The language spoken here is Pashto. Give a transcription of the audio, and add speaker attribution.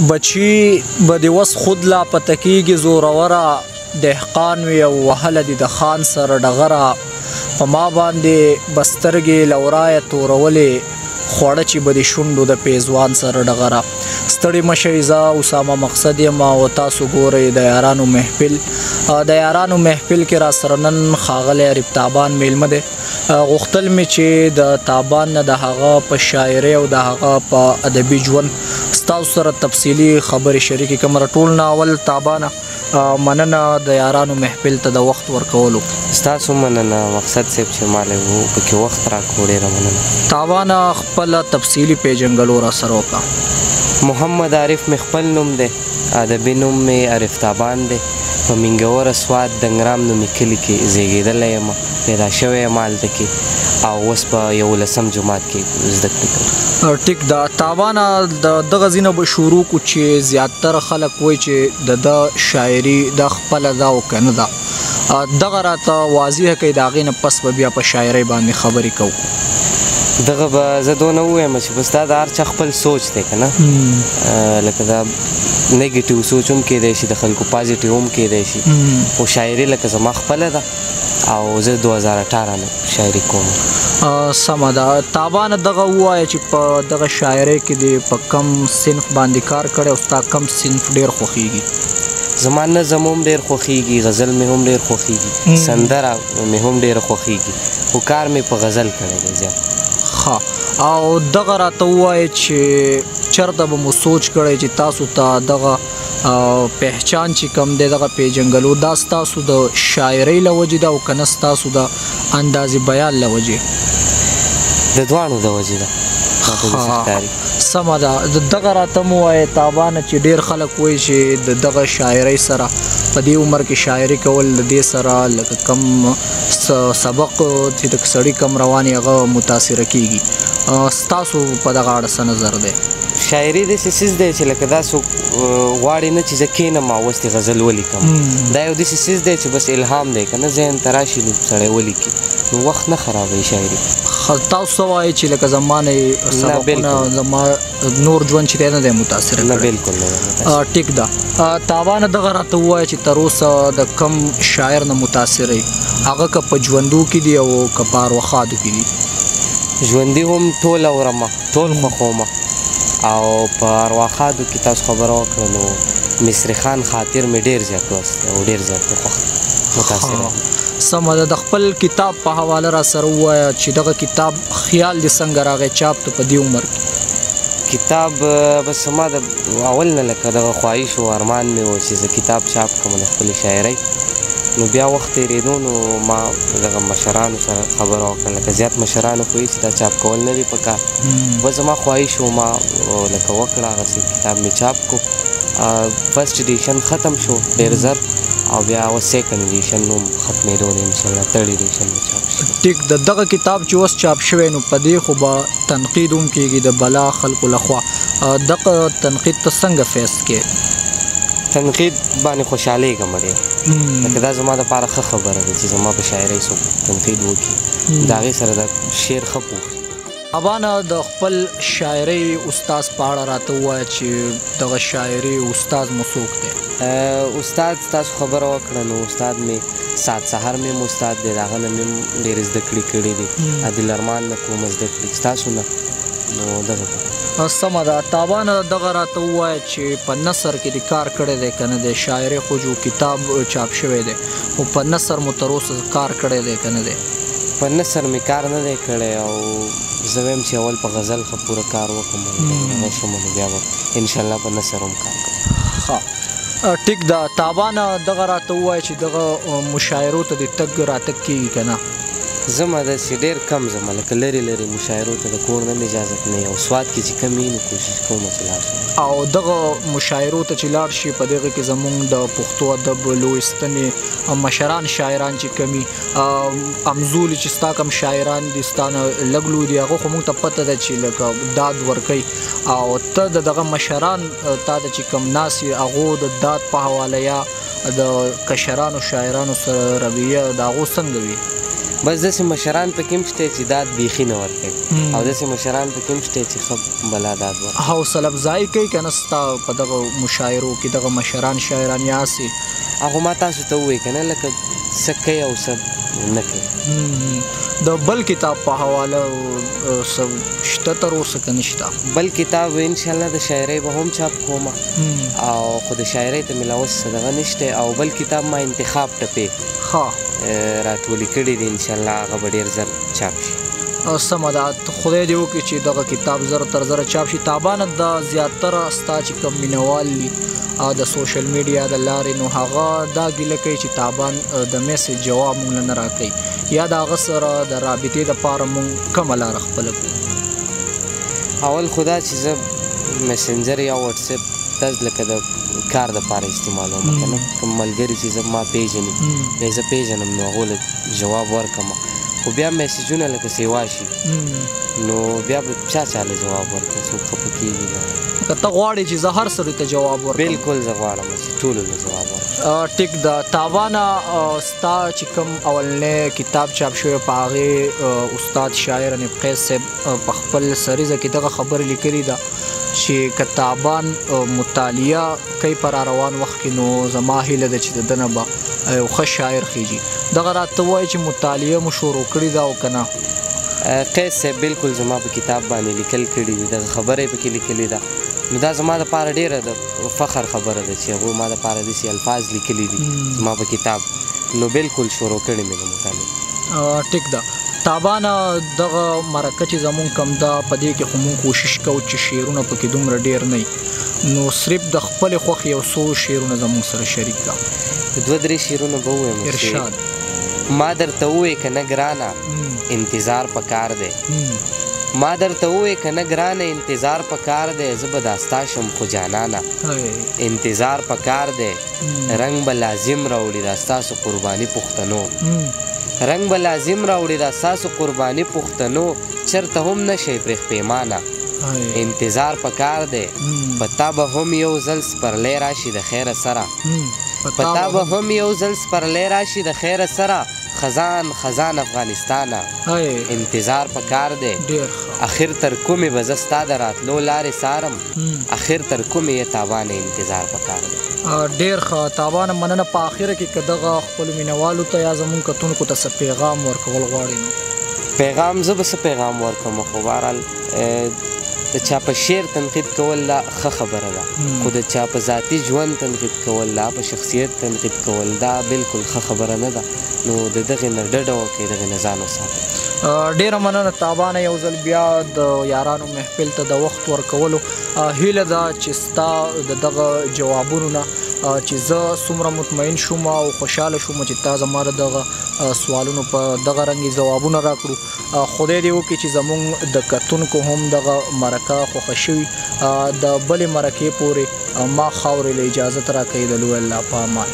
Speaker 1: بچی به د وس خود لا پته کېږي زوروره، دهقان وي او وهله دي د خان سره ډغره. په ما باندې به سترګې له ورایه تورولې، خواړه چې به د شونډو د پیزوان سره ډغره. ستړي مه شئ، زه اسامه مقصد یم او تاسو ګورئ د یارانو محفل. د یارانو محفل کې را سره نن ښاغلی عارف تابان میلمه دی. غوښتل مې چې د تابان نه د هغه په شاعرۍ او د هغه په ادبي ژوند ستاسو سره تفصیلي خبرې شریکې کړم. ټول نه اول تابانه مننه د یارانو محفل ته د وخت ورکولو.
Speaker 2: ستاسو مننه مقصد صاحب چې ما له پکې وخت راکړو، ډېره مننه.
Speaker 1: تابانه خپله تفصیلي پیژنګلو را سره وکړه.
Speaker 2: محمد عارف مې خپل نوم دی، ادبي نوم مې عارف تابان دی. په مینګوره سوات دنګرام نومې کلي کې زیږېدلی یم، پیدا شوی یم هلته کې، او اوس په 11 جومات کې زده کړې کوم.
Speaker 1: ټیک ده تابانه، د دغه ځینه به شروع کو چې زیاتره خلک وایي چې د ده شاعري دا خپله ده او که نه ده، دغه راته واضح کوي. د هغې نه پس به بیا په شاعرۍ باندې خبرې کوو.
Speaker 2: دغه به زه دونه ووایم چې بس دا د هر چا خپل سوچ دی که نه، لکه دا نیګیټیو سوچ هم کېدای شي، د خلکو پازیټیو هم کېدای شي، خو شاعري لکه زما خپله ده او زه 2018 نه شاعري کوم.
Speaker 1: سمه ده تابانه، دغه ووایه چې په دغه شاعرۍ کې دې په کم صنف باندې کار کړی او ستا کم صنف ډېر خوښېږي؟
Speaker 2: زما نظم هم ډېر خوښېږي، غزل مې هم ډېر خوښېږي، سندره مې هم ډېره خوښېږي، خو کار مې په غزل کړی دی زیات.
Speaker 1: ښه، او دغه راته ووایه چې چېرته به مو سوچ کړی چې تاسو ته دغه پهچان چې کوم دی، دغه پیژنګلو، دا ستاسو د شاعرۍ له وجې ده او که نه ستاسو د انداز بیان له وجې؟
Speaker 2: د دواړو د وجې ده.
Speaker 1: سمه ده. دغه راته مو ووایه تابانه چې ډېر خلک وایي چې د دغه شاعرۍ سره په دې عمر کې شاعري کول د دې سره لکه کم سبق چې د سړي کم روان هغه متاثره کېږي، ستاسو په دغه اړه څه نظر دی؟
Speaker 2: شاعري داسې څیز دی چې لکه دا څوک غواړي نه چې زه کښېنم او اوس دې غزل ولیکم، دا یو داسې څیز دی چې بس الهام دی که نه، ذهن ته راشي نو سړی ولیکي، نو وخت نه خرابوي شاعري.
Speaker 1: تاسو څه وایئ چې لکه زما نه سبقونه زما نور ژوند چې دی نه دی متاثره
Speaker 2: کړی؟ نه، بالکل نه دی متاثر.
Speaker 1: ټیک ده تابانه، دغه راته ووایه چې تر اوسه د کم شاعر نه متاثر یې، هغه که په ژوندو کې دي او که په ارواښادو کې دي؟
Speaker 2: ژوندي هم ټول اورمه، ټول خوښومه، او په ارواښادو کې تاسو خبره وکړه نو مصري خان خاطر مې ډېر زیات لوست او ډېر زیات مې خوښ متاثر یم.
Speaker 1: سمه ده. د خپل کتاب په حواله را سره ووایه چې دغه کتاب خیال دې څنګه راغی چاپ ته په دې عمر کې؟
Speaker 2: کتاب بس زما د اول نه لکه دغه خواهش او ارمان مې و چې زه کتاب چاپ کړم د خپلې شاعرۍ، نو بیا وخت تېرېدو نو ما دغه مشرانو سره خبره وکړه، لکه زیات مشرانو خو یې چې دا چاپ کول نه دي په کار، بس زما خواهش و ما لکه وکړه، هغسې کتاب مې چاپ کړو. فرسټ ایډیشن ختم شو ډېر زر، او بیا اوس سیکنډ ایډیشن هم ختمېدو دی، انشاءالله تھرډ ایډیشن به چاپ شي.
Speaker 1: ټیک ده. دغه کتاب چې اوس چاپ شوی نو په دې خو به تنقید هم کېږي د بلا خلکو لخوا، دغه تنقید ته څنګه فیس کې؟
Speaker 2: تنقید باندې خوشحالېږم ډېر، لکه دا زما دپاره ښه خبره ده چې زما په شاعرۍ څوک تنقید وکړي، د هغې سره د شعر ښه پوه شي.
Speaker 1: ابانه د خپل شاعرۍ استاد په اړه راته ووایه چې دغه شاعري استاد مو څوک دی؟
Speaker 2: استاد ستاسو خبره وکړه نو استاد مې سعد سحر مې هم استاد دی، د هغه نه مې هم ډېرې زده کړې کړې دي، عادل ارمان نه کومه زده کړې ستاسو نه، نو دغه.
Speaker 1: سمه ده تابانه، دغه راته ووایه چې په نثر کې دې کار کړی دی که نه دی؟ شاعري خو جو کتاب چاپ شوی دی، خو په نثر مو تر اوسه کار کړی دی که نه دی؟
Speaker 2: په نثر مې کار نه دی کړی، او زه وایم چې اول په غزل ښه پوره کار وکړم، هغه شم نو بیا به انشاءالله په نثر هم کار کوم.
Speaker 1: ښه ټیک ده تابانه، دغه راته ووایه چې دغه مشاعرو ته دې تګ راتګ کېږي که نه؟
Speaker 2: زما داسې ډېر کم ځمه، لکه لرې لرې مشاعرو ته د کور نه مې اجازت نه وي، او سوات کې چې کم وي نو کوشش کوم چې لاړ شم.
Speaker 1: او دغه مشاعرو ته چې لاړ شي په دغه کې زمونږ د پښتو ادب لوی ستنې مشران شاعران چې کمي امزولي چې ستا کم شاعران دي ستا نه لږ لوی دي، هغه خو موږ ته پته ده چې لکه داد ورکوي، او ته د دغه مشران تا ته چې کم ناست یې هغو د داد په حواله یا د کشرانو شاعرانو سره رویه د هغو څنګه وي؟
Speaker 2: بس داسې مشران پکې هم شته چې داد بیخي نه ورکوي او داسې مشران پکې هم شته چې ښه بلا داد ورکوي.
Speaker 1: حوصله افزایي کوي که نه ستا په دغه مشاعرو کې دغه مشران شاعران یا هسې؟
Speaker 2: هغه ما تاسو ته ووایي که نه، لکه څه کوي او څه نه کوي.
Speaker 1: د بل کتاب په حواله څه شته تر اوسه که نشته؟
Speaker 2: بل کتاب انشاءالله د شاعرۍ به هم چاپ کوم او خو د شاعرۍ ته مې لا اوس څه دغه نشته. او بل کتاب ما انتخاب ټپې
Speaker 1: ښه
Speaker 2: راټولې کړي دي، انشاءالله هغه به ډېر زر چاپ شي.
Speaker 1: سمه ده، خدای دې وکړي چې دغه کتاب زر تر زره چاپ شي. تابانه دا زیاتره ستا چې کوم مینوال دي د سوشل میډیا د لارې، نو هغه دا ګیله کوي چې تابان د میسج جواب مونږ له نه راکوي، یا د هغه سره د رابطې دپاره مونږ کومه لاره خپله کړو؟
Speaker 2: اول خو دا چې زه میسنجر یا واټساپ دا لکه د کار دپاره استعمالوم که نه، کوم ملګري چې زه ما پېژني نو زه پېژنم نو هغو له جواب ورکړم، خو بیا میسجونه لکه سیوا شي نو بیا به چا چا له جواب ورکړم، څوک خفه کېږي.
Speaker 1: که ته غواړې چې زه هر سړي ته جواب ورکړم؟
Speaker 2: بالکل زه غواړم چې ټولو له جواب ورکړم.
Speaker 1: ټیک ده. تاوانه ستا چې کوم اولنی کتاب چاپ شوی په هغې استاد شاعر حنیف قیس صاحب په خپل سریزه کې دغه خبره لیکلې ده چې که تابان مطالعه کوي په را روان وخت کې، نو زما هیله ده چې د ده نه به یو ښه شاعر خیژي. دغه راته ووایي چې مطالعه مو شروع کړې ده او که نه؟
Speaker 2: قیس صاحب بالکل زما په کتاب باندې لیکل کړي دي، دغه خبره یې پکې لیکلې ده، نو دا زما دپاره ډېره د فخر خبره ده چې هغو ما دپاره داسې الفاظ لیکلي دي زما په کتاب، نو بالکل شروع کړې مې ده مطالعه.
Speaker 1: ټیک ده. تابانه دغه مرکه چې زمونږ کوم ده په دې کې خو مونږ کوشش کوو چې شعرونه پکې دومره ډېر نه وي، نو صرف د خپلې خوښې یو څو شعرونه زمونږ سره شریک کړه.
Speaker 2: دوه درې شعرونه به ووایم.
Speaker 1: ارشاد.
Speaker 2: ما درته ووایې که نه ګرانه انتظار په کار دی، ما درته ووایې که نه ګرانه انتظار په کار دی، زه به دا ستا شم خو جانانه انتظار په کار دی، رنګ به لازم راوړي دا ستاسو قرباني پښتنو، رنګ به لازم راوړي دا ستاسو قرباني پښتنو، چرته هم نه شئ پرې پېمانه انتظار په کار دی، په تا به هم یو ځل سپرلی راشي د خیره سره، په تا به هم یو ځل سپرلی راشي د خیره سره، خزان خزان افغانستانه انتظار په کار دی، اخر تر کومې به زه ستا د راتلو لارې څارم، اخر تر کومې یې تابانه انتظار په کار دی.
Speaker 1: ډېر ښه تابانه مننه. په اخره کې که دغه خپلو مینوالو ته یا زمونږ کتونکو ته څه پیغام ورکول غواړئ؟ نو
Speaker 2: پیغام زه به څه پیغام ورکړم، خو بهرحال د چا په شعر تنقید کول دا ښه خبره ده، خو د چا په ذاتي ژوند تنقید کول دا په شخصیت تنقید کول دا بالکل ښه خبره نه ده، نو د دغې نه ډډه وکړئ، دغې نه ځان وساتئ.
Speaker 1: ډېره مننه تابانه، یو ځل بیا د یارانو محفل ته د وخت ورکولو. هیله ده چې ستا د دغه جوابونو نه چې زه څومره مطمئن شوم او خوشحاله شوم چې تا زما د دغه سوالونو په دغه رنګ ځوابونه راکړو، خدای دې وکړي چې زمونږ د کتونکو هم دغه مرکه خوښه شوي. د بلې مرکې پورې ما خاورې له اجازت راکوي. د لوی الله په امان.